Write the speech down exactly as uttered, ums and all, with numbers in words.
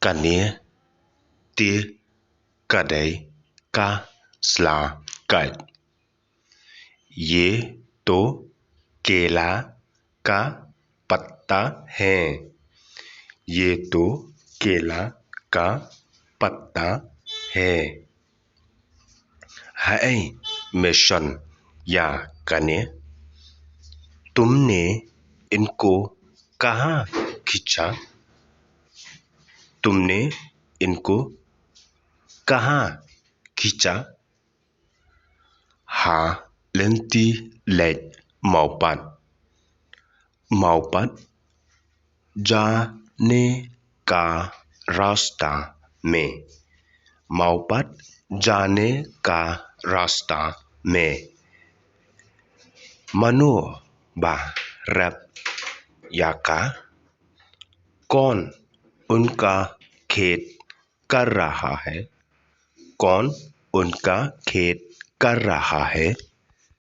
kane te ka dei ka sla kait. ये तो केला का पत्ता है। ये तो केला का पत्ता है। Haei me shon ïa kane? तुमने इनको कहाँ खींचा? तुमने इनको कहाँ खींचा? Ha lynti leit mawpat. Mawpat जाने का रास्ता में। Mawpat जाने का रास्ता में। Mano ba rep ïa ka? कौन उनका खेत कर रहा है? कौन उनका खेत कर रहा है?